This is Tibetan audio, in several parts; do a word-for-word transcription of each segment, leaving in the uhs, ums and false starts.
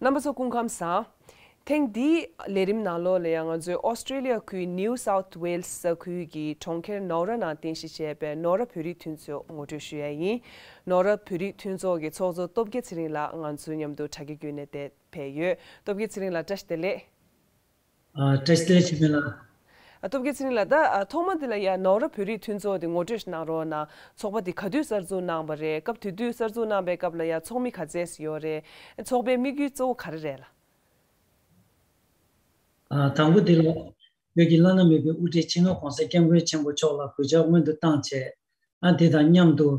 རྣམ་པ་ཚོ་སྐུ་ཁམས་བཟང་། ཐེངས་འདིའི་ལས་རིམ་ནང་ལོགས་ལ་ཡང་ང་ཚོས་ཨོ་སི་ཀྲི་ལི་ཡ་ཁུལ་ནིའུ་སའུཐ་ཝེལ་སི་ས་ཁུལ་གྱི་གྲོང་ཁྱེར་ནོར་ར་ནང་རྟེན་གཞི་བྱས་པའི་ནོར་ར་བོད་རིགས་མཐུན་ཚོགས་ངོ་སྤྲོད་ཞུ་ཡ་ཡིན། ནོར་ར་བོད་རིགས་མཐུན་ཚོགས་ཀྱི་ཚོགས་གཙོ་སྟོབས་རྒྱལ་ཚེ་རིང་ལགས་ང་ཚོའི་མཉམ་དུ་དྲ་རྒྱ་བརྒྱུད་ནས་བསྡད་ཕེབས་ཡོད། སྟོབས་རྒྱལ་ཚེ་རིང་ལགས་བཀྲ་ཤིས་བདེ་ལེགས། ཨ། བཀྲ་ཤིས་བདེ་ལེགས་འཆི་མེད་ལགས། ཨ། སྟོབས་རྒྱལ་ཚེ་རིང་ལགས། ད་ཨ་ཐོག་མ་འདི་ལ་ཡ་ནོར་ར་བོད་རིགས་མཐུན་ཚོགས་དེ་ངོ་སྤྲོད་ཞིག་གནང་རོགས་གནང་། ཚོགས་པ་འདི་ག་དུས་གསར་འཛུགས་གནང་བ་རེད། སྐབས་དེ་དུས་གསར་འཛུགས་གནང་པའི་སྐབས་ལ་ཡ་ཚོགས་མི་ག་ཚད་ཡོད་རེད། ཚོགས་པའི་དམིགས་ཡུལ་གཙོ་བོ་ག་རེ་རེད་ལགས། ཨ། དང་པོ་དེ་ལ་བོད་ཀྱི་བླ་ན་མེད་པའི་དབུ་ཁྲིད་སྤྱི་ནོར་༸གོང་ས་༸སྐྱབས་མགོན་ཆེན་པོ་མཆོག་ལ་གུས་ཕྱག་སྔོན་དུ་བཏང་བྱས། ཨ། དེ་དང་མཉམ་དུ།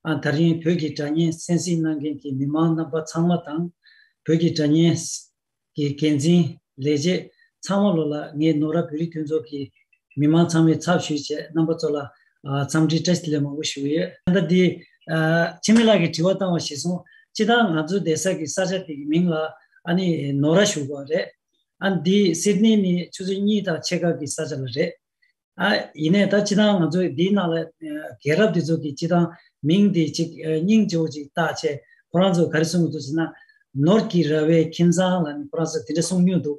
ཨ། ད་རིང་བོད་ཀྱི་སྒྲ་སྙན་གསན་གཟིགས་གནང་མཁན་གྱི་མི་མང་རྣམ་པ་ཚང་མ་དང་། བོད་ཀྱི་སྒྲ་སྙན་གྱི་འགན་འཛིན་ལས་བྱེད་ཚང་མ་ལོ་ལ་ངས་ནོར་ར་བོད་རིགས་མཐུན་ཚོགས་ཀྱི་མི་མང་ཚང་མའི་ཚབ་ཞུས་བྱས་རྣམ་པ་ཚོ་ལ། ཨ། འཚམས་འདྲི་བཀྲ་ཤིས་བདེ་ལེགས་མང་པོ་ཞུ་གི་ཡོད། ད་ལྟ་འདི། ཨ། འཆི་མེད་ལགས་ཀྱིས་དྲི་བ་བཏང་བ་གཞིར་བཟུང་། སྤྱིར་བཏང་ང་ཚོ་བསྡད་ས་ཀྱི་ས་ཆ་དེ་གི་མིང་ལ་ཨ་ནི་ནོར་ར་ཞུ་དགོས་པ་རེད། ཨ། འདི་སིད་ནི་ནས་ཆུ་ཚོད་གཉིས་དང་ཕྱེད་ཀ་གི་ས་ཆ་ལ་རེད། ཨ། ཡིན་ནའི་ད་སྤྱིར་བཏང་ང་ཚོ་འདིའི་ནང་ལ། ཨ། རྒྱལ་རབས་དེ་ཚོ་གི་སྤྱིར་བཏང་མིང་དེ་ཅིག་ཨ། སྙིང་རྗེ་བོ་ཅིག་བཏགས་བྱས་ཁོ་རང་ཚོ་ག་རེ་གསུང་གི་འདུག་ཟེར་ན། ནོར་གྱི་ར་བའི་ཁྱིམ་ཚང་ལ་ནི་ཁོ་རང་ཚོ་དེ་འདྲ་གསུང་མྱོང་འདུག་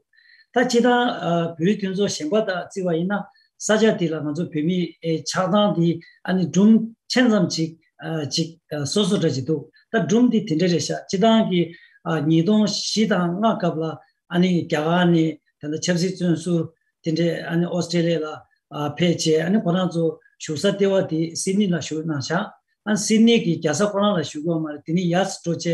ད་སྤྱིར་བཏང་། ཨ། བོད་མཐུན་ཚོགས་གཞན་པ་དང་བརྩི་བ་ཡིན་ན། ས་ཆ་དེ་ལ་ང་ཚོ་བོད་མི་ཨེ་ཆགས་སྟངས་དེ་ཨ་ནི་སྒྲུང་ཆེ་ཙམ་ཅིག་ཨ། ཅིག་ཨ། སོ་སོ་འདྲ་ཅིག་འདུག་ད་སྒྲུང་དེ་དེ་འདྲ་རེད་ཤག་སྤྱིར་བཏང་གི། ཨ། ཉིས་སྟོང་བཞི་དང་ལྔ་སྐབས་ལ་ཨ་ནི་རྒྱ་གར་ནས་ད་ལྟ་ཆབ་སྲིད་བཙོན་ཟུར་དེ་འདྲས་ཨ་ནི་ཨོ་སི་ཀྲི་ལི་ཡ་ལ། ཨ། ཕེབས་བྱས། ཨ་ནི་ཁོ་རང་ཚོ་བཞུགས་ས་ལྟེ་བ་དེ་སིད་ནི་ལ་བཞུགས་གནང་ཤག་ཨ། སིད་ནི་གི་རྒྱལ་ས་ཁོ་རང་ལ་བཞུགས་ཡོད་མ་རེད། དེ་ནས་ཡར་འགྲོ་བྱས་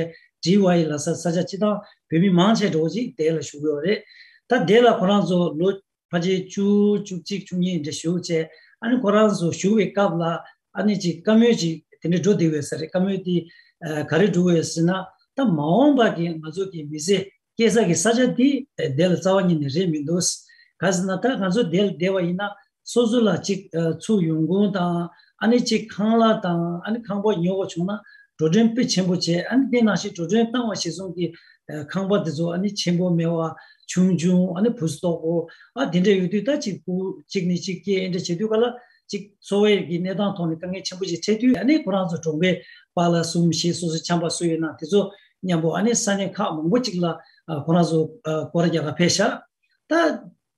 ཌི་ཝའི་ལ་ས་ས་ཆ་སྤྱིར་བཏང་བོད་མི་མང་ཆེ་འགྲོ་ཅིག་དེ་ལ་བཞུགས་ཡོད་རེད། ད་དེ་ལ་ཁོ་རང་ཚོ་ལོ་ཕལ་ཆེར་བཅུ། བཅུ་གཅིག། བཅུ་གཉིས་འདྲ་བཞུགས་བྱས། ཨ་ནི་ཁོ་རང་ཚོ་བཞུགས་པའི་སྐབས་ལ་ཨ་ནི་ཅིག་བཀའ་མོལ་ཅིག་དེ་འདྲ་འགྲོ་བསྡད་ཡོད་ས་རེད། བཀའ་མོལ་དེ་ཨ། ག་རེ་འགྲོ་ཡོད་ཟེར་ན། ད་མ་འོངས་པ་གི་ང་ཚོ་གི་མི་ཚེ་སྐྱེལ་ས་གི་ས་ཆ་དེ་དེ་ལ་རྩ་བ་ཉིད་ནས་རེད་མི་འདུག་ག་ཟེར་ན། ད་ང་ཚོ་དེ་ལ་བསྡད་པ་ཡིན་ན་སོ་སོ་ལ་ཅིག་ཨ། ཚུར་ཡོང་ཁུངས་དང་། ཨ་ནི་ཅིག་ཁང་གླ་དང་། ཨ་ནི་ཁང་པ་ཉོ་དགོས་བྱུང་ན་འགྲོ་གྲོན་དཔེ་ཆེན་པོ་བྱས། ཨ་ནི་དེ་ནང་བཞིན་འགྲོ་གྲོན་བཏང་བ་གཞིར་བཟུང་གི་ཨ། ཁང་པ་དེ་ཚོ་ཨ་ནི་ཆེན་པོ་མེད་པ་ཆུང་ཆུང་། ཨ་ནི་བུ་སྟོག་པོ། ཨ། དེ་འདྲ་ཡོད་དུས་ད་ཅིག་བུ་གཅིག་ནས་གཅིག་སྐྱེས། ཨེ་འདྲ་བྱེད་དུས་ག་ལ་ཅིག་འཚོ་བའི་གི་གནས་སྟངས་ཐོག་ནས་དཀའ་ངལ་ཆེན་པོ་ཅིག་འཕྲད་དུས། ཨ་ནི་ཁོ་རང་ཚོ་གྲོང་པའི་པཱ་ལགས་གསུམ་བཞི། སོ་སོ་ཆམ་པ་སུ་ཡོད་ན་དེ་ཚོ་མཉམ་པོ་ཨ་ནི་ས་གནས་ཁག་མང་པོ་ཅིག་ལ་ཨ། ཁོ་རང་ཚོ་ཨ། སྐོར་ར་རྒྱག་ག་ཕེབས་ཤག་ད་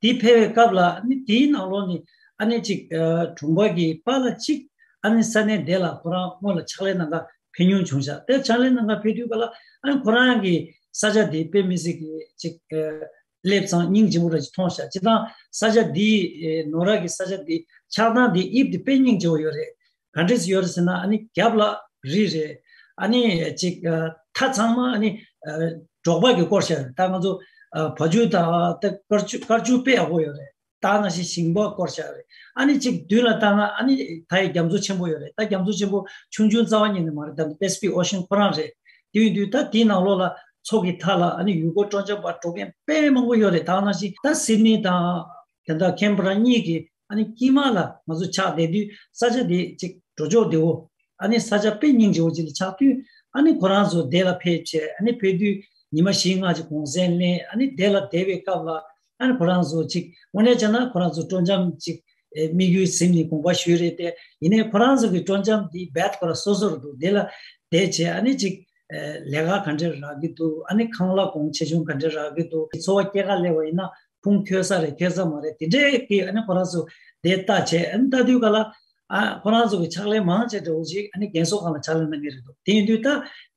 དེ་ཕེབས་པའི་སྐབས་ལ་ཨ་ནི་དེའི་ནང་ལོགས་ནས་ཨ་ནི་ཅིག་ཨ། གྲོང་པ་གི་པཱ་ལགས་གཅིག་ཨ་ནི་ས་གནས་དེ་ལ་ཁོ་རང་སྔོན་ལ་ཕྱག་ལས་གནང་ག་ཕེབས་མྱོང་བྱུང་ཤག་དེ་ཕྱག་ལས་གནང་ག་ཕེབས་དུས་ག་ལ་ཨ་ནི་ཁོ་རང་གི་ས་ཆ་དེ་དཔེ་མི་སྲིད་ཀྱི་ཅིག་ཨ། སླེབས་ཙང་སྙིང་རྗེ་མོ་འདྲ་ཅིག་མཐོང་ཤག་སྤྱིར་བཏང་ས་ཆ་འདི་ཨེ། ནོར་ར་གི་ས་ཆ་འདི་ཆགས་སྟངས་འདི་དབྱིབས་འདི་དཔེ་སྙིང་རྗེ་བོ་ཡོད་རེད། ག་འདྲས་ཡོད་རེད་ཟེར་ན། ཨ་ནི་རྒྱབ་ལ་རི་རེད། ཨ་ནི་ཅིག་ཨ། མཐའ་ཚང་མ་ཨ་ནི་ཨ། འབྲོག་པ་གིས་བསྐོར་བཞག་རེད། ད་ང་ཚོ་ཨ། བ་ཕྱུགས་དང་ད་དཀར་ཕྱུགས། དཀར་ཕྱུགས་དཔེ་ཡག་པོ་ཡོད་རེད། ད་ནང་བཞིན་ཞིང་པ་བསྐོར་བཞག་རེད། ཨ་ནི་ཅིག་མདུན་ལ་བལྟས་ན་ཨ་ནི་ད་ཡི་རྒྱ་མཚོ་ཆེན་པོ་ཡོད་རེད། ད་རྒྱ་མཚོ་ཆེན་པོ་ཆུང་ཆུང་རྩ་བ་ཉིད་ནས་མ་རེད། ད་Pacific Ocean་ཁོ་རང་རེད། དེ་ཡིན་དུས་ད་དེའི་ནང་ལོགས་ལ་མཚོ་གི་མཐའ་ལ་ཨ་ནི་ཡུལ་སྐོར་སྤྲོ་འཆམ་པ་འགྲོ་མཁན་དཔེ་མང་པོ་ཡོད་རེད། ད་ནང་བཞིན་ད་སིད་ནི་དང་དེ་འདྲ་ཁེན་བྷ་ར་གཉིས་ཀྱི་ཨ་ནི་དཀྱིལ་མ་ལ་ང་ཚོ་ཆགས་བསྡད་དུས་ས་ཆ་དེ་ཅིག་འགྲོ་ཕྱོགས་བདེ་བོ། ཨ་ནི་ས་ཆ་དཔེ་སྙིང་རྗེ་བོ་ཅིག་ལ་ཆགས་དུས། ཨ་ནི་ཁོ་རང་ཚོ་དེ་ལ་ཕེབས་བྱས། ཨ་ནི་ཕེབས་དུས་ཉི་མ་བཞི་ལྔ་ཅིག་གུང་སེང་ལེན། ཨ་ནི་དེ་ལ་བསྡད་པའི་སྐབས་ལ་ཨ་ནི་ཁོ་རང་ཚོ་ཅིག་དངོས་གནས་བྱས་ན་ཁོ་རང་ཚོ་སྤྲོ་འཆམ་ཅིག་ཨེ། དམིགས་ཡུལ་ཟིན་ནས་དགོངས་པ་ཞུས་རེད་དེ། ཡིན་ནའི་ཁོ་རང་ཚོ་གི་སྤྲོ་འཆམ་འདི་རྦད་ཁོ་རང་སོ་སོ་རུ་འདུག་དེ་ལ་བསྡད་བྱས་ཨ་ནི་ཅིག་ཨེ། ལས་ཀ་ག་འདྲས་རག་གི་འདུག་ཨ་ནི་ཁང་གླ་གོང་ཆེ་ཆུང་ག་འདྲས་རག་གི་འདུག་འཚོ་བ་སྐྱེལ་ག་སླེབས་པ་ཡིན་ན་ཁུངས་འཁྱོལ་ས་རེད་འཁྱོལ་ས་མ་རེད། དེ་འདྲས་ཀྱི་ཨ་ནི་ཁོ་རང་ཚོ་དེ་ལྟ་བྱས། ཨ་ནི་ལྟ་དུས་ག་ལ། ཨ། ཁོ་རང་ཚོ་གི་ཕྱག་ལས་མང་ཆེ་འདྲ་བོ་ཅིག་ཨ་ནི་རྒན་གསོ་ཁང་ལ་ཕྱག་ལས་གནང་གི་རེད་འདུག་དེ་ཡིན་དུས་ད་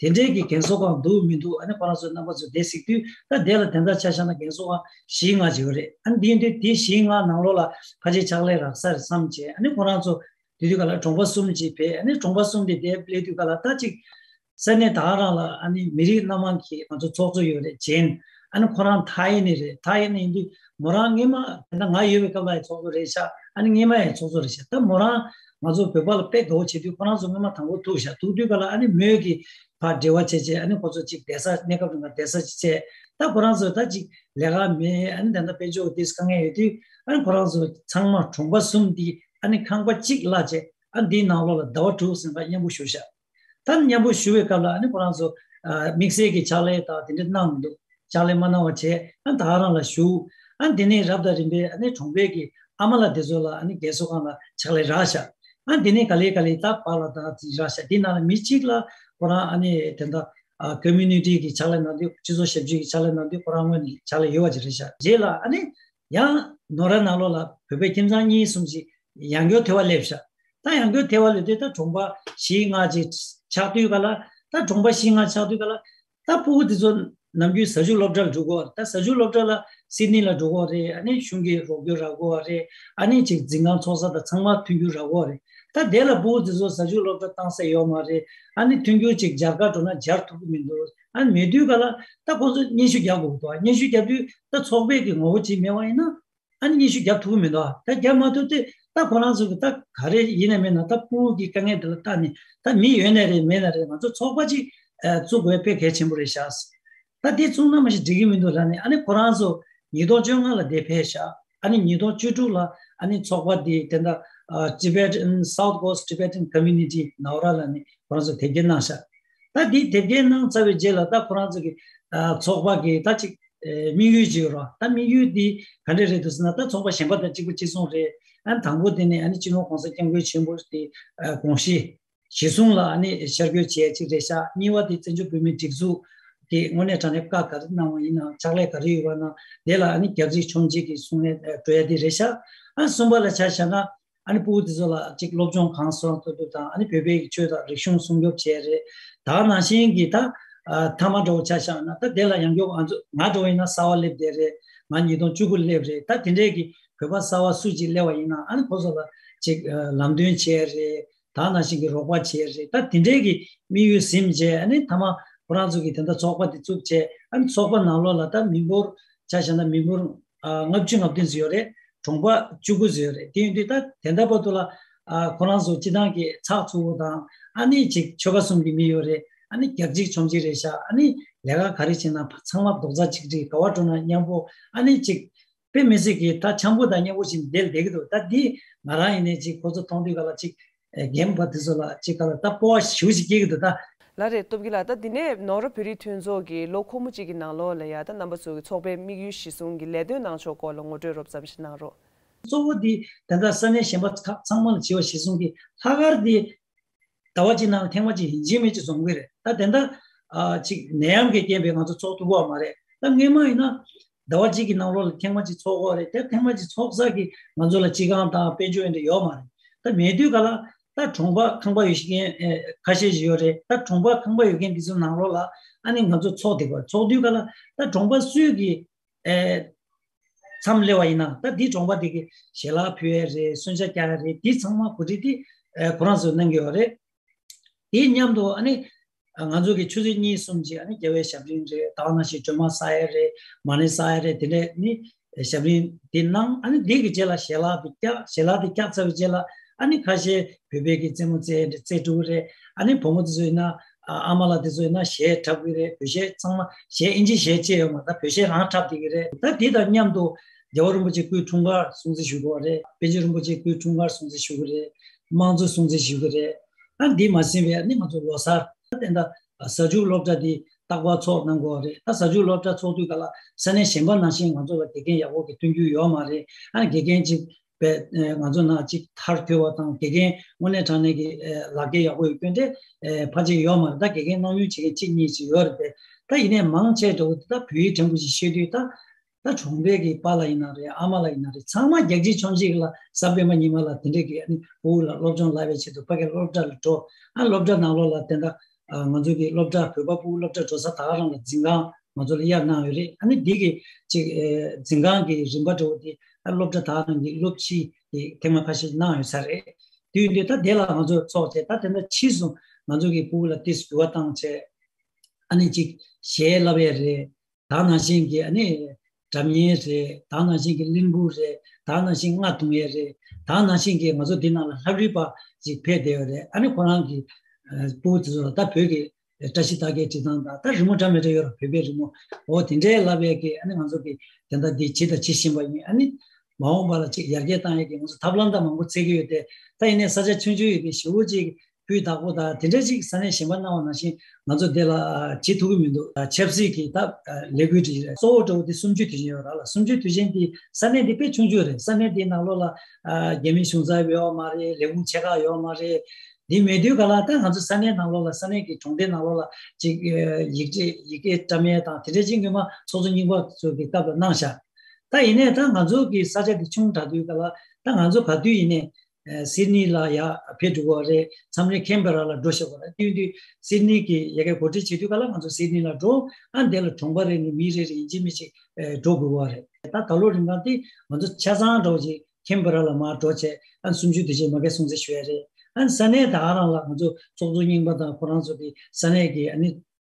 དེ་འདྲས་ཀྱི་རྒན་གསོ་ཁང་འདུག་མི་འདུག་ཨ་ནི་ཁོ་རང་ཚོ་རྣམ་པ་ཚོ་དེ་གཟིགས་དུས། ད་དེ་ལ་དེ་འདྲ་ཆ་བཞག་ན་རྒན་གསོ་ཁང་བཞི་ལྔ་ཅིག་ཡོད་རེད། ཨ་ནི་དེ་ཡིན་དུས་དེ་བཞི་ལྔ་ནང་ལོགས་ལ་ཕལ་ཆེར་ཕྱག་ལས་རག་ས་རེད་བསམ་བྱས། ཨ་ནི་ཁོ་རང་ཚོ་དེ་དུས་ག་ལ་གྲོང་པ་གསུམ་ཅིག་ཕེབས། ཨ་ནི་གྲོང་པ་གསུམ་དེ་དེ་སླེབས་དུས་ག་ལ་ད་ཅིག་ས་གནས་ད་ག་རང་ལ་ཨ་ནི་མི་རིགས་སྣ་མང་གི་ང་ཚོ་ཚོགས་གཙོ་ཡོད་རེད། ཇེན། ཨ་ནི་ཁོ་རང་ཐའི་ནས་རེད། ཐའི་ནས་ཡིན་དུས་མོ་རང་སྔོན་མ་ད་ང་ཡོད་པའི་སྐབས་ལ་ཡི་ཚོགས་གཙོ་རེད་ཤག་ཨ་ནི་སྔོན་མ་ཡི་ཚོགས་གཙོ་རེད་ཤག་ད་མོ་རང་ང་ཚོ་བོད་པ་ལ་དཔེ་དགའ་བོ་བྱེད་དུས་ཁོ་རང་ཚོ་སྔོན་མ་དང་པོ་ཐུག་ཤག་ཐུག་དུས་ག་ལ་ཨ་ནི་མོས་ཀྱི་ཕར་འབྲེལ་བ་བྱས་བྱས། ཨ་ནི་ཁོ་ཚོ་ཅིག་བསྡད་ས་གནས་སྐབས་དུ་ང་བསྡད་ས་ཅིག་བྱས། ད་ཁོ་རང་ཚོ་ད་ཅིག་ལས་ཀ་མེད། ཨ་ནི་ད་ལྟ་དཔལ་འབྱོར་དེ་དཀའ་ངལ་ཡོད་དུས། ཨ་ནི་ཁོ་རང་ཚོ་ཚང་མ་གྲོང་པ་གསུམ་འདི་ཨ་ནི་ཁང་པ་གཅིག་གླ་བྱས། ཨ་ནི་འདིའི་ནང་ལོགས་ལ་ཟླ་བ་དྲུག་ཟིན་པ་མཉམ་པོ་བཞུགས་ཤག་ད་མཉམ་པོ་བཞུགས་པའི་སྐབས་ལ་ཨ་ནི་ཁོ་རང་ཚོ་ཨ། དམིགས་བསལ་གྱི་ཕྱག་ལས་དང་དེ་འདྲ་གནང་མི་འདུག་ཕྱག་ལས་མ་གནང་བ་བྱས། ཨ་ནི་ད་ག་རང་ལ་བཞུགས། ཨ་ནི་དེ་ནས་རབ་དང་རིམ་པས་ཨ་ནི་གྲོང་པའི་གི་ཨ་མ་ལགས་དེ་ཚོ་ལ་ཨ་ནི་རྒན་གསོ་ཁང་ལ་ཕྱག་ལས་རག་ཤག་ཨ་ནི་དེ་ནས་ག་ལེ་ག་ལེ་ད་པཱ་ལགས་དང་དེ་རག་ཤག་དེ་ནང་ལ་མི་གཅིག་ལ་ཁོ་རང་ཨ་ནི་དེ་འདྲ་ ཨ་ཀོ་མུ་ནི་ཊི་གི་ཕྱག་ལས་གནང་དུས། སྤྱི་ཚོགས་ཞབས་ཞུ་གི་ཕྱག་ལས་གནང་དུས། ཁོ་རང་ངོས་ནས་ཕྱག་ལས་ཡོད་པ་ཅིག་རེད་ཤག་རྗེས་ལ་ཨ་ནི་ཡང་ནོར་ར་ནང་ལོགས་ལ་བོད་པའི་ཁྱིམ་ཚང་གཉིས་གསུམ་ཅིག་ཡང་བསྐྱར་ཐེ་བ་སླེབས་ཤག་ད་ཡང་བསྐྱར་ཐེ་བ་སླེབས་དུས། ད་གྲོང་པ་བཞི་ལྔ་ཅིག་ཆགས་དུས་ག་ལ། ད་གྲོང་པ་བཞི་ལྔ་ཆགས་དུས་ག་ལ། ད་ཕྲུ་གུ་དེ་ཚོ་ནམ་རྒྱུན་ཟ་ཆུ་སློབ་གྲྭར་འགྲོ་གི་ཡོད་རེད། ད་ཟ་ཆུ་སློབ་གྲྭ་ལ་སིད་ནི་ལ་འགྲོ་གི་ཡོད་རེད། ཨ་ནི་གཞུང་གི་རོགས་སྐྱོར་རག་གི་ཡོད་རེད། ཨ་ནི་ཅིག་འཛིན་ཁང་ཚོགས་ས་དང་ཚང་མ་མཐུན་འགྱུར་རག་གི་ཡོད་རེད། ད་དེ་ལ་ཕྲུ་གུ་དེ་ཚོ་ཟ་ཆུ་སློབ་གྲྭ་བཏང་ས་ཡོད་མ་རེད། ཨ་ནི་མཐུན་འགྱུར་ཅིག་སྦྱར་ག་འགྲོ་ན་སྦྱར་ཐུབ་ཀྱི་མི་འདུག་ཨ་ནི་མེད་དུས་ག་ལ། ད་ཁོ་ཚོ་སྙན་ཞུ་རྒྱག་དགོས་འདུག་སྙན་ཞུ་རྒྱབ་དུས་ད་ཚོགས་པའི་གི་ངོ་བོ་ཅིག་མེད་པ་ཡིན་ན། ཨ་ནི་སྙན་ཞུ་རྒྱབ་ཐུབ་ཀྱི་མི་འདུག་ད་རྒྱབ་མ་ཐུབ་དུས་ད་ཁོ་རང་ཚོ་གི་ད་ག་རེ་ཡིན་ན་མིན་ན། ད་ཕྲུ་གུ་གི་དཀའ་ངལ་དེ་ལ་བལྟས་ནས། ད་མི་ཡོད་ནའི་རེད། མེད་ནའི་རེད། ང་ཚོ་ཚོགས་པ་ཅིག་ཨ་བཙུགས་དགོས་དཔེ་གལ་ཆེན་པོ་རེད་ཤག་ད་དེ་བཙུགས་ན་མ་གཞི་འགྲིག་གི་མི་འདུག་ལབ་ནས། ཨ་ནི་ཁོ་རང་ཚོ་ཉིས་སྟོང་བཅོ་ལྔ་ལ་དེ་ཕེབས་ཤག་ཨ་ནི་ཉིས་སྟོང་བཅུ་དྲུག་ལ་ཨ་ནི་ཚོགས་པ་དེ་དེ་འདྲ་ཨ་Tibetan South Coast Tibetan Community Nowra ལབ་ནས་ཁོ་རང་ཚོ་དེབ་སྐྱེལ་གནང་ཤག་ད་དེ་དེབ་སྐྱེལ་གནང་ཚར་བའི་རྗེས་ལ། ད་ཁོ་རང་ཚོ་གི་ཨ་ཚོགས་པ་གི་ད་ཅིག་ཨེ་དམིགས་ཡུལ་ཅིག་ཡོད་རེད། ད་དམིགས་ཡུལ་འདི་ག་འདྲ་རེད་འདུག་ཟེར་ན། ད་ཚོགས་པ་གཞན་པ་དང་གཅིག་པ་གཅིག་མཚུངས་རེད། ཨ་དང་པོ་དེ་ནས་ཨ་ནི་སྤྱི་ནོར་༸གོང་ས་༸སྐྱབས་མགོན་ཆེན་པོ་དེ་ཨ་དགོངས་གཞི་གཞི་བཟུང་ལ་ཨ་ནི་ཤར་བསྐྱོད་བྱས་ཅིག་རེད་ཤག་གཉིས་པ་དེ་བཙན་བྱོལ་བོད་མིའི་སྒྲིག་འཛུགས་དེ་དངོས་གནས་དྲང་གནས་བཀའ་ག་རེ་གནང་བ་ཡིན་ནའང་། ཕྱག་ལས་ག་རེ་ཡོད་པ་ན་དེ་ལ་ཨ་ནི་རྒྱག་རྩིས་མཆོང་རྩིས་ཀྱི་བཟུང་ནས་འགྲོ་ཡ་དེ་རེད་ཤག་ཨ་གསུམ་པ་ལ་ཆ་བཞག་ན། ཨ་ནི་ཕྲུ་གུ་དེ་ཚོ་ལ་ཅིག་སློབ་སྦྱོང་གང་སོང་ཐུབ་ཐུབ་དང་། ཨ་ནི་བོད་པའི་ཆོས་དང་རིག་གཞུང་སྲུང་སྐྱོབ་བྱས་རེད། ད་ནང་བཞིན་གྱི་ད་ཨ་མཐའ་མ་འདྲ་བོ་ཆ་བཞག་ན། ད་དེ་ལ་ཡང་བསྐྱར་ང་ཚོ་ང་འདྲ་བོ་ཡིན་ན་གསར་པ་སླེབས་བསྡད་རེད། ང་ཉིས་སྟོང་བཅུ་དགུ་སླེབས་རེད། ད་དེ་འདྲས་ཀྱི་བོད་པ་གསར་པ་སུ་ཅིག་སླེབས་པ་ཡིན་ན། ཨ་ནི་ཁོ་ཚོ་ལ་ཅིག་ཨ་ལམ་སྟོན་བྱས་རེད། ད་ནང་བཞིན་གྱི་རོགས་པ་བྱས་རེད། ད་དེ་འདྲས་ཀྱི་དམིགས་ཡུལ་ཟིན་བྱས། ཨ་ནི་མཐའ་མ་ཁོ་རང་ཚོ་གི་དེ་འདྲ་ཚོགས་པ་དེ་བཙུགས་བྱས། ཨ་ནི་ཚོགས་པ་ནང་ལོགས་ལ་ད་མི་འབོར་ཆ་བཞག་ན་མི་འབོར་ཨ་ལྔ་བཅུ་ང་བདུན་ཙམ་ཡོད་རེད། གྲོང་པ་བཅུ་དགུ་ཙམ་ཡོད་རེད། དེ་ཡིན་དུས་ད་དེ་འདྲ་བར་དུ་ལ་ཨ་ཁོ་རང་ཚོ་སྤྱི་བཏང་གི་ཚགས་ཚུད་པོ་དང་། ཨ་ནི་ཅིག་ཆོལ་ཁ་གསུམ་གྱི་མི་ཡོད་རེད། ཨ་ནི་རྒྱག་རྩིས་མཆོང་རྩིས་རེད་ཤག་ཨ་ནི་ལས་ཀ་ག་རེ་བྱེད་ན་ཚང་མ་རྡོག་རྩ་གཅིག་སྒྲིལ། ག་པར་འགྲོ་ན་མཉམ་པོ། ཨ་ནི་ཅིག་དཔེ་མི་སྲིད་ཀྱི་ད་འཆམ་པོ་དང་མཉམ་པོ་ཞིག་བསྡད་བསྡད་ཀྱི་འདུག་ད་འདི་ང་རང་ཡིན་ནའི་ཅིག་ཁོ་ཚོ་མཐོང་དུས་ག་ལ་ཅིག་ཨེ་རྒན་པ་དེ་ཚོ་ལ་ཅིག་ག་ལ་ད་སྤོབས་པ་ཞེ་པོ་ཅིག་སྐྱེ་གི་འདུག་ད། ལགས་རེད། སྟོབས་རྒྱལ་ལགས། ད་འདི་ནས་ནོར་བུ་རིགས་མཐུན་ཚོགས་ཀྱི་ལོ་འཁོར་མོ་གཅིག་གི་ནང་ལོགས་ལ་ཡ། ད་རྣམ་པ་ཚོ་གི་ཚོགས་པའི་དམིགས་ཡུལ་གཞི་བཟུང་གི་ལས་དོན་གནང་ཕྱོགས་སྐོར་ལ་ངོ་སྤྲོད་རོབ་ཙམ་ཞིག་གནང་རོགས། གཙོ་བོ་འདི་ད་ལྟ་ས་གནས་གཞན་པ་ཁག་ཚང་མ་ལ་བྱས་པ་གཞི་བཟུང་གི་ལྷག་དཀར་འདི་ཟླ་བ་གཅིག་ནང་ལ་ཐེངས་མ་གཅིག་ཡིན་གཅིག་མིན་གཅིག་འཛོམས་ཀྱི་རེད། ད་དེ་འདྲ་ཨ་ཅིག་ནད་ཡམས་ཀྱི་རྐྱེན་པས་ང་ཚོ་ཚོགས་ཐུབ་ཀྱི་ཡོད་མ་རེད། ད་སྔོན་མ་ཡིན་ན་ཟླ་བ་གཅིག་གི་ནང་ལོགས་ལ་ཐེངས་མ་གཅིག་ཚོགས་ཀྱི་ཡོད་རེད། དེ་ཐེངས་མ་གཅིག་ཚོགས་ས་གི་ང་ཚོ་ལ་སྤྱི་ཁང་དང་དཔལ་འབྱོར་འདི་ཡོད་མ་རེད། ད་མེད་དུས་ག་ལ་ད་གྲོང་པ་ཁང་པ་ཡོད་མཁན་ཨེ་ཁ་ཤས་ཤིག་ཡོད་རེད། ད་གྲོང་པ་ཁང་པ་ཡོད་མཁན་འདི་ཚོ་ནང་ལོགས་ལ་ཨ་ནི་ང་ཚོ་ཚོགས་བསྡད་ཀྱི་ཡོད་རེད། ཚོགས་དུས་ག་ལ་ད་གྲོང་པ་སུས་ཀྱི་ཨེ་མཚམས་སླེབས་པ་ཡིན་ན། ད་འདི་གྲོང་པ་འདི་གི་ཞལ་ལག་ཕུལ་ཡས་རེད། གསོལ་ཇ་རྒྱག་ཡས་རེད། འདི་ཚང་མ་གོ་སྒྲིག་འདི་ཨེ་ཁོ་རང་ཚོས་གནང་གི་ཡོད་རེད། དེ་མཉམ་དུ་ཨ་ནི་ང་ཚོ་གི་ཆུ་ཚོད་གཉིས་གསུམ་ཅིག་ཨ་ནི་རྒྱལ་བའི་ཞབས་རིམ་རེད། ད་ག་ནང་བཞིན་སྒྲོལ་མ་བསག་ཡས་རེད། མ་ཎི་བསག་ཡས་རེད། དེ་འདྲས་ནི་ཞབས་རིམ་དེ་གནང་། ཨ་ནི་དེ་གི་རྗེས་ལ་ཞལ་ལག་དེ་བཀྱག་ཞལ་ལག་དེ་བཀྱག་ཚར་བའི་རྗེས་ལ་ཨ་ནི་ཁ་ཤས་བོད་པའི་གི་རྩེད་མོ་རྩེ་ཡས་རེད། རྩེ་དྲུག་རེད། ཨ་ནི་བུ་མོ་དེ་ཚོ་ཡིན་ན་ཨ་ཨ་མ་ལགས་དེ་ཚོ་ཡིན་ན་གཞས་འཁྲབ་གི་རེད། བོད་གཞས་ཚང་མ་གཞས་ཨིན་ཇི་གཞས་བཅས་ཡོད་མ་རེད། ད་བོད་གཞས་རང་འཁྲབ་བསྡད་ཀྱི་རེད། ད་དེ་དང་མཉམ་དུ་རྒྱལ་བ་རིན་པོ་ཆེ་སྐུའི་འཁྲུངས་སྐར་སྲུང་བརྩི་ཞུ་གི་ཡོད་རེད། པཎ་ཆེན་རིན་པོ་ཆེ་སྐུའི་འཁྲུངས་སྐར་སྲུང་བརྩི་ཞུ་གི་རེད། དམངས་གཙོ་སྲུང་བརྩི་ཞུ་གི་རེད། ཨ་འདི་མ་ཟིན་པའི་ཨ་ནི་ང་ཚོ་ལོ་གསར་ད་ལྟ་ཟ་ཆུ་སློབ་གྲྭ་འདི་རྟག་པར་ཚོགས་གནང་དགོས་རེད། ད་ཟ་ཆུ་སློབ་གྲྭ་ཚོགས་དུས་ག་ལ་ས་གནས་གཞན་པ་ནང་བཞིན་ང་ཚོ་ལ་དགེ་རྒན་ཡག་པོ་གི་སྟོན་རྒྱུ་ཡོད་མ་རེད། ཨ་དགེ་རྒན་གཅིག་པས་ང་ཚོ་ནང་གཅིག་མཐར་ཐོན་པ་དང་དགེ་རྒན་དངོས་གནས་དྲང་གནས་ཀྱི་ལག་འཁྱེར་ཡག་པོ་ཡོད་མཁན་དེ་ཕལ་ཆེར་ཡོད་མ་རེད། ད་དགེ་རྒན་གནང་མྱོང་བྱེད་མཁན་གཅིག་གཉིས་ཅིག་ཡོད་རེད་དེ། ད་ཡིན་ནའི་མང་ཆེ་འདྲ་བོ་དེ་ད་བོད་ཡིག་ཕྲན་བུ་ཞིག་ཤེས་དུས། ད་ད་གྲོང་པའི་གི་པཱ་ལགས་ཡིན་ན་རེད། ཨ་མ་ལགས་ཡིན་ན་རེད། ཚང་མ་རྒྱག་རྩིས་མཆོང་རྩིས་ལ་གཟའ་སྤེན་པ་ཉི་མ་ལ་དེ་འདྲས་ཀྱི་ཨ་ནི་ཕྲུ་གུ་ལ་སློབ་སྦྱོང་བསླབ་པའི་ཆེད་དུ་ཕ་གིར་སློབ་གྲྭ་ལ་འགྲོ། ཨ་སློབ་གྲྭ་ནང་ལོགས་ལ་དེ་འདྲ་ང་ཚོ་གི་སློབ་གྲྭ་བོད་པ་ཕྲུ་གུ་སློབ་གྲྭ་འགྲོ་ས་ད་ག་རང་ལ་འཛིན་ཁང་ང་ཚོ་ལ་གཡར་གནང་ཡོད་རེད། ཨ་ནི་འདི་གི་ཅིག་ཨེ་འཛིན་ཁང་གི་རིམ་པ་འདྲ་བོ་དེ་ཨ་སློབ་གྲྭ་ད་ག་རང་གི་སློབ་སྤྱི་དེ་ཐེངས་མ་ཁ་ཤས་གནང་ཡོད་ས་རེད། དེ་ཡིན་དུས་ད་དེ་ལ་ང་ཚོ་ཚོགས་བྱས། ད་དེ་འདྲ་ཕྱིས་སུ་ང་ཚོ་གི་ཕྲུ་གུ་ལ་ཏིས་འགྱུར་བ་བཏང་བྱས། ཨ་ནི་ཅིག་གཞས་བསླབ་ཡས་རེད། ད་ནང་བཞིན་གྱི་ཨ་ནི་སྒྲ་སྙན་རེད། ད་ནང་བཞིན་གྱི་གླིང་བུ་རེད། ད་ནང་བཞིན་རྔ་རྡུང་ཡས་རེད། ད་ནང་བཞིན་གྱི་ང་ཚོ་འདི་ནང་ལ་ལྷ་རིས་པ་ཅིག་ཕེབས་བསྡད་ཡོད་རེད། ཨ་ནི་ཁོ་རང་གི་ཨ་ཕྲུ་གུ་དེ་ཚོ་ལ་ད་བོད་ཀྱི་བཀྲ་ཤིས་རྟགས་བརྒྱད་འབྲི་སྟངས་དང་། ད་རི་མོ་འདྲ་མི་འདྲ་ཡོད་རེད། བོད་པའི་རི་མོ་འོ་དེ་འདྲའི་བསླབ་ཡས་ཀྱི་ཨ་ནི་ང་ཚོ་གི་དེ་འདྲ་འདི་བྱེད་དང་བྱེད་བཞིན་པ་ཡིན། ཨ་ནི་མ་འོངས་པ་ལ་ཅིག་ཡར་རྒྱས་བཏང་ཡས་ཀྱི་ང་ཚོ་ཐབས་ལམ་ད་མང་པོ་བཙལ་གྱི་ཡོད་དེ། ད་ཡིན་ནའི་ས་ཆ་ཆུང་ཆུང་ཡོད་དེ་ཞེ་པོ་ཅིག་སྤུས་དག་པོ་དང་དེ་འདྲ་ཅིག་ས་གནས་གཞན་པ་གནང་བ་ནང་བཞིན་ང་ཚོ་འདི་ལ་བྱེད་ཐུབ་ཀྱི་མི་འདུག་ཆབ་སྲིད་ཀྱི་ད་ལས་འགུལ་དེ་གཙོ་བོ་འདྲ་བོ་དེ་གསུམ་བཅུའི་དུས་ཆེན་ཡོད་ར་ལ། གསུམ་བཅུའི་དུས་ཆེན་དེ་ས་གནས་འདི་དཔེ་ཆུང་ཆུང་རེད། ས་གནས་འདིའི་ནང་ལོགས་ལ་རྒྱ་མི་གཞུང་ཚབ་ཡོད་མ་རེད། ལས་ཁུངས་ཆེ་ཁག་ཡོད་མ་རེད། འདི་མེད་དུས་ག་ལ་ད་ང་ཚོ་ས་གནས་ནང་ལོགས་ལ་ས་གནས་ཀྱི་གྲོང་སྡེ་ནང་ལོགས་ལ་ཅིག་ཡིག་ཆ་ཡི་གེ་བཀྲམ་ཡས་དང་དེ་འདྲ་ཅིག་སྔོན་མ་ཚོགས་གཙོ་རྙིང་པ་ཚོ་གི་སྐབས་ལ་གནང་ཤག་ད་ཡིན་ནའི་ད་ང་ཚོ་གི་ས་ཆ་འདི་ཆུང་དྲགས་དུས་ག་ལ་ད་ང་ཚོ་ག་དུས་ཡིན་ནའི་སིད་ནི་ལ་ཡ་ཕེབས་འགྲོ་གི་རེད། མཚམས་རེ་ཁེན་བེ་ར་ལ་འགྲོ་ཤག་ག་ལ་དུས་དུས་སིད་ནི་གི་ཡ་གི་གོ་སྒྲིག་བྱེད་དུས་ག་ལ་ང་ཚོ་སིད་ནི་ལ་འགྲོ། ཨ་འདི་ལ་གྲོང་པ་རེ་ནས་མི་རེ་རེ་ཡིན་གཅིག་མིན་གཅིག་འགྲོ་དགོས་པ་རེད། ད་ད་ལོ་རིང་གང་དེ་ང་ཚོ་ཆ་ཚང་འགྲོ་ཅིག་ཁེན་བེ་ར་ལ་མར་འགྲོ་བྱས་ཨ་གསུམ་བཅུ་དེ་ཅིག་མ་གི་སྲུང་བརྩི་ཞུ་ཡ་རེད། ཨ་ས་གནས་ད་ག་རང་ལ་ང་ཚོ་ཚོགས་གཙོ་རྙིང་པ་དང་ཁོ་རང་ཚོ་གི་ས་གནས་ཀྱི་ཨ་ནི་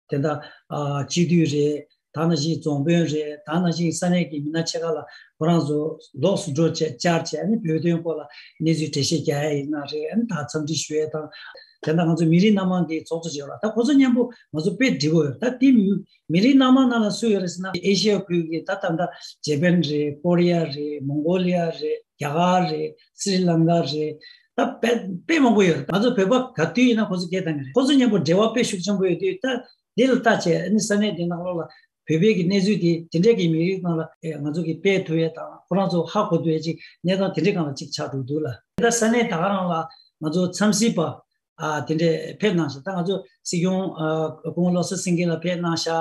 དེ་འདྲ་ཨ་སྤྱི་འཐུས་རེད། ད་ནང་བཞིན་རྫོང་དཔོན་རེད། ད་ནང་བཞིན་ས་གནས་ཀྱི་མི་སྣ་ཆེ་ཁག་ལ་ཁོ་རང་ཚོ་ལོགས་སུ་འགྲོ་བྱས་བཅར་བྱས་ཨ་ནི་བོད་དོན་སྐོར་ལ་གནས་ཚུལ་འགྲེལ་བཤད་རྒྱག་ཡ་ཡིན་ན་རེད། ཨ་ནི་ད་འཚམས་འདྲི་ཞུ་ཡ་དང་དེ་འདྲ་ང་ཚོ་མི་རིགས་སྣ་མང་གི་ཚོགས་གཙོ་བྱས་པ་ད་ཁོ་ཚོ་མཉམ་པོ་ང་ཚོ་དཔེ་འགྲིག་གི་ཡོད། ད་དེ་མི་མི་རིགས་སྣ་མང་ནང་ལ་སུ་ཡོད་རེད་ཟེར་ན་ཨེ་ཤི་ཡ་ཁུལ་གྱི་ད་ད་ལྟ་ཇེ་པན་རེད། ཀོ་རི་ཡ་རེད། མོང་གོ་ལི་ཡ་རེད། རྒྱ་གར་རེད། སི་རི་ལང་ཀ་རེད། ད་དཔེ་དཔེ་མང་པོ་ཡོད་རེད། ང་ཚོ་བོད་པ་ག་དུས་ཡིན་ན་ཁོ་ཚོ་སྐད་བཏང་གི་རེད། ཁོ་ཚོ་མཉམ་པོ་འབྲེལ་བ་དཔེ་ཤུགས་ཆེན་པོ་ཡོད་དུས་ད་འདི་ལ་ལྟ་བྱས་ཨ་ནི་ས་གནས་འདི་ནང་ལོགས་ལ་བོད་པའི་གི་གནས་ཚུལ་དེ་དེ་འདྲས་ཀྱི་མི་རིགས་ནང་ལ་ཨེ་ང་ཚོ་གི་སྤེལ་ཐུབ་ཡས་དང་ཁོ་རང་ཚོ་ཧ་གོ་ཐུབ་ཡས་ཅིག་གནས་སྟངས་དེ་འདྲས་སྒང་ལ་ཅིག་ཆགས་འགྲོ་འདུག་ལ། ད་ས་གནས་ད་ག་རང་ལ་ང་ཚོ་འཚམས་གཟིགས་པ་ཨ་དེ་འདྲས་ཕེབས་གནང་ཤག་ད་ང་ཚོ་སྲིད་སྐྱོང་ཨ་སྐུ་ངོ་བློ་བཟང་སེང་གེ་ལགས་ཕེབས་གནང་ཤག་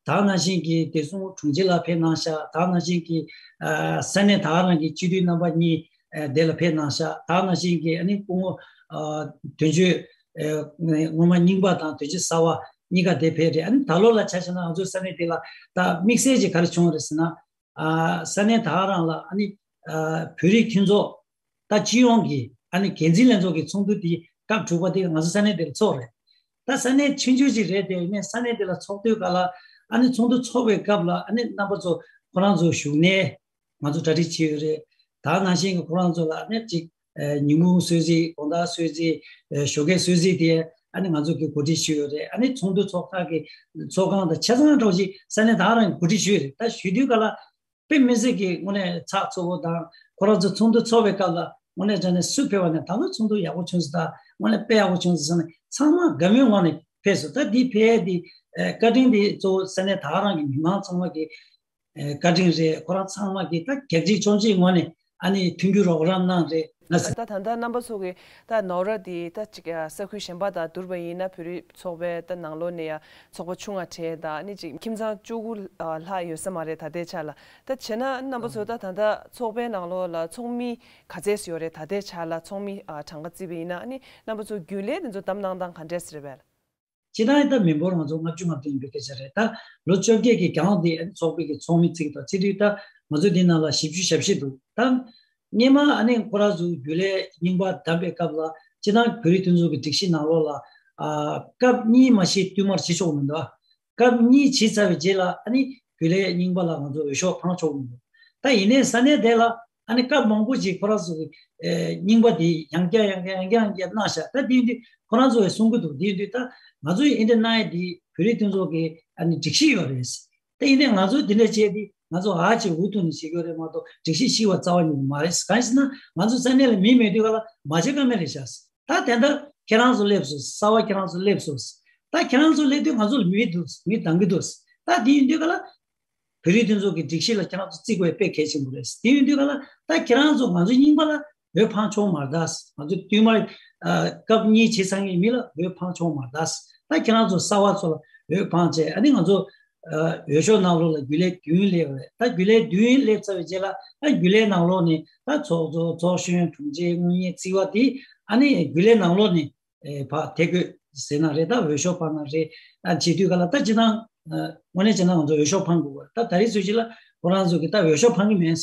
ད་ནང་བཞིན་གྱི་བདེ་སྲུང་དྲུང་ཆེ་ལགས་ཕེབས་གནང་ཤག་ད་ནང་བཞིན་གྱི་ཨ་ས་གནས་ད་ག་རང་གི་སྤྱི་འཐུས་རྣམ་པ་གཉིས་ཨ་དེ་ལ་ཕེབས་གནང་ཤག་ད་ནང་བཞིན་གྱི་ཨ་ནི་སྐུ་ངོ་ཨ་དོན་གཅོད་ཨ་སྔོན་མ་རྙིང་པ་དང་དོན་གཅོད་གསར་པ་གཉིས་ཀ་དེ་ཕེབས་རེད། ཨ་ནི་ད་ལོ་ལ་ཆ་བཞག་ན་ང་ཚོའི་ས་གནས་དེ་ལ་ད་དམིགས་བསལ་གྱི་ག་རེ་བྱུང་རེད་ཟེར་ན། ཨ་ས་གནས་ད་ག་རང་ལ་ཨ་ནི་ཨ་བོད་རིགས་མཐུན་ཚོགས་ད་སྤྱི་ཡོངས་ཀྱི་ཨ་ནི་འགན་འཛིན་ལྷན་ཚོགས་ཀྱི་ཚོགས་འདུ་དེ་སྐབས་དྲུག་པ་དེ་ང་ཚོ་ས་གནས་དེ་ལ་ཚོགས་རེད། ད་ས་གནས་ཆུང་ཆུང་ཅིག་རེད་དེ་ཡིན་ནའི་ས་གནས་དེ་ལ་ཚོགས་དུས་ག་ལ་ཨ་ནི་ཚོགས་འདུ་ཚོགས་པའི་སྐབས་ལ་ཨ་ནི་རྣམ་པ་ཚོ་ཁོ་རང་ཚོ་བཞུགས་གནས་ང་ཚོ་གྲ་སྒྲིག་བྱས་ཡོད་རེད། ད་ནང་བཞིན་གྱི་ཁོ་རང་ཚོ་ལ་ཨ་ནི་ཅིག་ཨ་ཉིན་གུང་གསོལ་ཚིགས་དགོང་དག་གསོལ་ཚིགས་ཨ་ཞོགས་ཀའི་གསོལ་ཚིགས་དེ་ཨ་ནི་ང་ཚོ་གི་གོ་སྒྲིག་ཞུས་ཡོད་རེད། ཨ་ནི་ཚོགས་འདུ་ཚོགས་ཁག་གི་ཚོགས་ཁང་དང་ཆ་ཚང་གྲོགས་ཅིག་ས་གནས་ད་ག་རང་གི་གོ་སྒྲིག་ཞུས་ཡོད་རེད། ད་ཞུ་དུས་ག་ལ། དཔེ་མི་སྲིད་ཀྱི་དངོས་གནས་ཚགས་ཚུད་པོ་དང་ཁོ་རང་ཚོ་ཚོགས་འདུ་ཚོགས་པའི་སྐབས་ལ་དངོས་གནས་དྲང་གནས་སུ་ཕེབས་པ་ནས་ད་ལོ་ཚོགས་འདུ་ཡག་པོ་བྱུང་སོང་། ད་དངོས་གནས་དཔེ་ཡག་པོ་བྱུང་སོང་ཟེར་ནས་ཚང་མ་དགའ་མོས་ངང་ནས་ཕེབས་སོང་། ད་འདི་ཕེབས་ཡས་འདི་ཨ་བཀའ་དྲིན་འདི་གཙོ་བོ་ས་གནས་ད་ག་རང་གི་མི་མང་ཚང་མ་གི་ཨ་བཀའ་དྲིན་རེད། ཁོ་རང་ཚང་མ་གི་ད་གྱལ་སྲིད་ཆོག་མཆན་ངང་ནས་ཨ་ནི་མཐུན་འགྱུར་རོགས་རམ་གནང་རེད་ལ་ཟེར། ད་ད་ལྟ་རྣམ་པ་ཚོ་གི་ད་ནོར་བ་འདི་ད་ཅིག་ས་ཁུལ་གཞན་པ་དང་བསྡུར་བ་ཡིན་ན་བོད་རིགས་ཚོགས་པའི་ད་ནང་ལོགས་ནས་ཡ་ཚོགས་པ་ཆུང་བ་གྲས་དང་ཨ་ནི་ཅིག་ཁྱིམ་ཚང་བཅུ་དགུ་ལྷག་ཡོད་ས་མ་རེད་ད་ལྟའི་ཆ་ལ། ད་བྱས་ན་རྣམ་པ་ཚོ་ད་ད་ལྟ་ཚོགས་པའི་ནང་ལོགས་ལ་ཚོགས་མི་ག་ཚད་ཡོད་རེད། ད་ལྟའི་ཆ་ལ་ཚོགས་མི་ཨ་གྲངས་ཀ་བརྩིས་པ་ཡིན་ན་ཨ་ནི་རྣམ་པ་ཚོ་རྒྱུན་ལས་དེ་ཚོ་བདམས་གནང་སྟངས་ག་འདྲས་རེད་པས། སྤྱིར་བཏང་ད་མི་འབོར་ང་ཚོ་ལྔ་བཅུ་ང་བདུན་ཡིན་པའི་སྐད་ཆ་རེད། ད་ལོ་བཅོ་བརྒྱད་ཀྱི་གྱང་དེ་ཨ་ནི་ཚོགས་པའི་གི་ཚོགས་མི་བརྩི་གི་འདུག་བརྩི་དུས་ད་ང་ཚོ་འདི་ནང་ལ་བཞི་བཅུ་ཞེ་བཞི་འདུག་ད་སྔོན་མ་ཨ་ནི་ཁོ་རང་ཚོ་རྒྱུན་ལས་རྙིང་པ་བདམས་པའི་སྐབས་ལ་སྤྱིར་བཏང་བོད་རིགས་མཐུན་ཚོགས་ཀྱི་སྒྲིག་གཞི་ནང་ལོགས་ལ་ཨ་སྐབས་གཉིས་མ་གཏོགས་བསྟུད་མར་བྱེད་ཆོག་མི་འདུག་སྐབས་གཉིས་བྱས་ཚར་བའི་རྗེས་ལ་ཨ་ནི་རྒྱུན་ལས་རྙིང་པ་ལ་ང་ཚོ་འོས་ཤོག་འཕང་ཆོག་མི་འདུག་ད་ཡིན་ནའི་ས་གནས་དེ་ལ་ཨ་ནི་སྐབས་མང་པོ་ཅིག་ཁོ་རང་ཚོ་གི་ཨེ་རྙིང་པ་དེ་ཡང་བསྐྱར་ཡང་བསྐྱར་ཡང་བསྐྱར་ཡང་བསྐྱར་གནང་ཤག་ད་དེ་ཡིན་དུས་ཁོ་རང་ཚོ་གིས་གསུང་གི་འདུག་དེ་ཡིན་དུས་ད་ང་ཚོ་ཡིས་འདི་འདྲ་གནང་ཡས་དེ་བོད་རིགས་མཐུན་ཚོགས་ཀྱི་ཨ་ནི་སྒྲིག་གཞི་ཡོད་རེད། ད་ཡིན་ནའི་ང་ཚོ་དེ་འདྲ་བྱས་དེ་ང་ཚོ་ཨ་ཅེ་འུ་ཐུག་ནས་བྱེད་དགོས་རེད་མ་གཏོགས་སྒྲིག་གཞི་ཤིག་པ་རྩ་བ་ཉིད་ནས་མ་རེད། གང་ཞེ་ན་ང་ཚོ་ས་གནས་ལ་མི་མེད་དུས་ག་ལ་མ་བྱེད་ཀ་མེད་རེད་ཤག་ད་དེ་འདྲ་ཁྱེད་རང་ཚོ་སླེབས་སོང་། གསར་པ་ཁྱེད་རང་ཚོ་སླེབས་སོང་། ད་ཁྱེད་རང་ཚོ་སླེབས་དུས་ང་ཚོ་ལ་མི་འདུག་མི་འདང་གི་འདུག་ད་དེ་ཡིན་དུས་ག་ལ་བོད་རིགས་མཐུན་ཚོགས་ཀྱི་སྒྲིག་གཞི་ལ་ཁྱེད་རང་ཚོ་བརྩི་དགོས་དཔེ་གལ་ཆེན་པོ་རེད། དེ་ཡིན་དུས་ག་ལ་ད་ཁྱེད་རང་ཚོ་ང་ཚོ་རྙིང་པ་ལ་འོས་འཕང་ཆོག་མ་རེད་ད། ང་ཚོ་བསྟུད་མར་ཨ་སྐབས་གཉིས་བྱས་ཚར་མཁན་མི་ལ་འོས་འཕང་ཆོག་མ་རེད་ད། ད་ཁྱེད་རང་ཚོ་གསར་པ་ཚོ་ལ་འོས་འཕང་བྱས་ཨ་ནི་ང་ཚོ་ཨ་འོས་ཤོག་ནང་ལོགས་ལ་རྒྱུན་ལས་བདུན་སླེབས་རེད། ད་རྒྱུན་ལས་བདུན་སླེབས་ཚར་བའི་རྗེས་ལ་ད་རྒྱུན་ལས་ནང་ལོགས་ནས་ད་ཚོགས་གཙོ་ཚོགས་གཞོན་དྲུང་ཆེ་དངུལ་གཉེར་རྩིས་པ་དེ་ཨ་ནི་རྒྱུན་ལས་ནང་ལོགས་ནས་ཨེ་ཕར་ཐད་བསྐོས་ཟེར་ན་རེད། ད་འོས་ཤོག་འཕང་ན་རེད། ཨ་བྱེད་དུས་ག་ལ་ད་སྤྱིར་བཏང་ཨ་དངོས་གནས་བྱས་ན་ང་ཚོ་འོས་ཤོག་འཕང་དགོས་པ་ད་ད་རེས་ཚོད་ཅིག་ལ་ཁོ་རང་ཚོ་གིས་ད་འོས་ཤོག་འཕང་གི་མེད།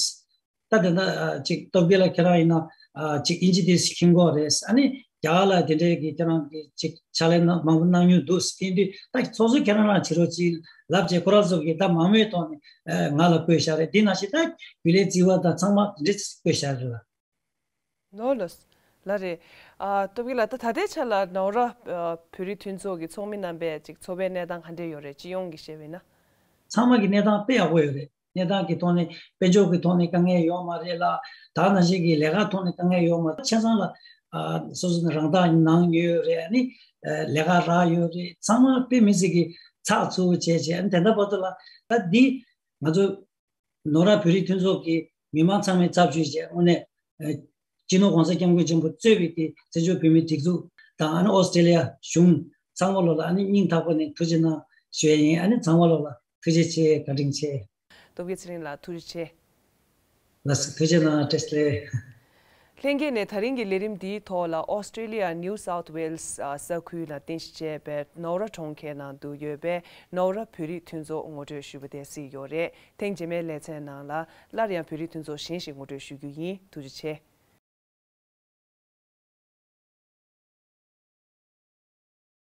ད་དེ་འདྲ་ཨ་ཅིག་སྟོབས་རྒྱལ་ལགས་ཁྱེད་རང་ཡིན་ན་ཨ་ཅིག་དབྱིན་ཇི་དེ་ཤེས་ཀྱི་ཡོད་རེད། ཨ་ནི་རྒྱ་གར་ལ་དེ་འདྲའི་གི་ཁྱེད་རང་གི་ཅིག་ཕྱག་ལས་གནང་མང་པོ་གནང་མྱོང་འདུག་དེ་དུས་ད་ཚོགས་གཙོ་ཁྱེད་རང་རང་བྱེད་རོགས་ཅིག་ལབ་བྱས་ཁོ་རང་ཚོ་གིས་ད་མང་མོས་ཐོག་ནས་ཨ་ང་ལ་བསྐོས་བཞག་རེད། དེ་ནང་བཞིན་ད་རྒྱུན་ལས་རྩིས་པ་དང་ཚང་མ་དེ་འདྲས་བསྐོས་བཞག་རེད་ལ། ནོ་ལོས། ལ་རེད། ཨ་སྟོབས་རྒྱལ་ལགས་ད་ད་ལྟའི་ཆ་ལ་ནོར་བ་ཨ་བོད་རིགས་མཐུན་ཚོགས་ཀྱི་ཚོགས་མི་རྣམ་པས་ཅིག་ཚོགས་པའི་གནས་སྟངས་ག་འདྲས་ཡོད་རེད། སྤྱི་ཡོངས་ཀྱི་བཤད་པ་ཡིན་ན། ཚང་མ་གི་གནས་སྟངས་དཔེ་ཡག་པོ་ཡོད་རེད། གནས་སྟངས་ཀྱི་ཐོག་ནས་དཔལ་འབྱོར་གྱི་ཐོག་ནས་དཀའ་ངལ་ཡོད་མ་རེད་ལ། ད་ནང་བཞིན་གྱི་ལས་ཀ་ཐོག་ནས་དཀའ་ངལ་ཡོད་མ་རེད། ཆ་ཚང་ལ་ཨ་སོ་སོ་ནས་རང་ཐག་གནང་ཡོད་རེད། ཨ་ནི་ཨ་ལས་ཀ་རག་ཡོད་རེད། ཚང་མ་དཔེ་མི་སྲིད་ཀྱི་ཚགས་ཚུད་པོ་བྱས་བྱས་ཨ་ནི་དེ་འདྲ་བར་དུ་ལ་ད་འདི་ང་ཚོ་ནོར་བ་བོད་རིགས་མཐུན་ཚོགས་ཀྱི་མི་མང་ཚང་མའི་ཚབ་ཞུས་བྱས་དངོས་གནས་ཨ་སྤྱི་ནོར་༸གོང་ས་༸སྐྱབས་མགོན་ཆེན་པོ་གཙོས་པའི་གི་བཙན་བྱོལ་བོད་མིའི་སྒྲིག་འཛུགས་ དང་ཨ་ནི་ཨོ་སི་ཀྲི་ལི་ཡ་གཞུང་ཚང་མ་ལོ་ལ་ཨ་ནི་སྙིང་ཐག་པ་ནས་ཐུགས་རྗེ་གནང་ཞུ་ཡ་ཡིན། ཨ་ནི་ཚང་མ་ལོ་ལ་ཐུགས་རྗེ་ཆེ། བཀའ་དྲིན་ཆེ། སྟོབས་རྒྱལ་ཚེ་རིང་ལགས་ཐུགས་རྗེ་ཆེ། ལགས་སོ། ཐུགས་རྗེ་གནང་། བཀྲ་ཤིས་བདེ་ལེགས། ལྷན་རྒྱས་ནས་ད་རིང་གི་ལས་རིམ་འདིའི་ཐོག་ལ་ཨོ་སི་ཀྲི་ལི་ཡ་ནིའུ་སའུཐ་ཝེལ་སི་ས་ཁུལ་ལ་རྟེན་གཞི་བྱས་པའི་ནོ་ར་གྲོང་ཁྱེར་ནང་དུ་ཡོད་པའི་ནོ་ར་བོད་རིགས་མཐུན་ཚོགས་ངོ་སྤྲོད་ཞུས་པ་དེ་གཟིགས་ཡོད་རེད། ཐེངས་རྗེས་མའི་ལེ་ཚན་ནང་ལ་སླར་ཡང་བོད་རིགས་མཐུན་ཚོགས་གཞན་ཞིག་ངོ་སྤྲོད་ཞུ་རྒྱུ་ཡིན། ཐུགས་རྗེ་ཆེ།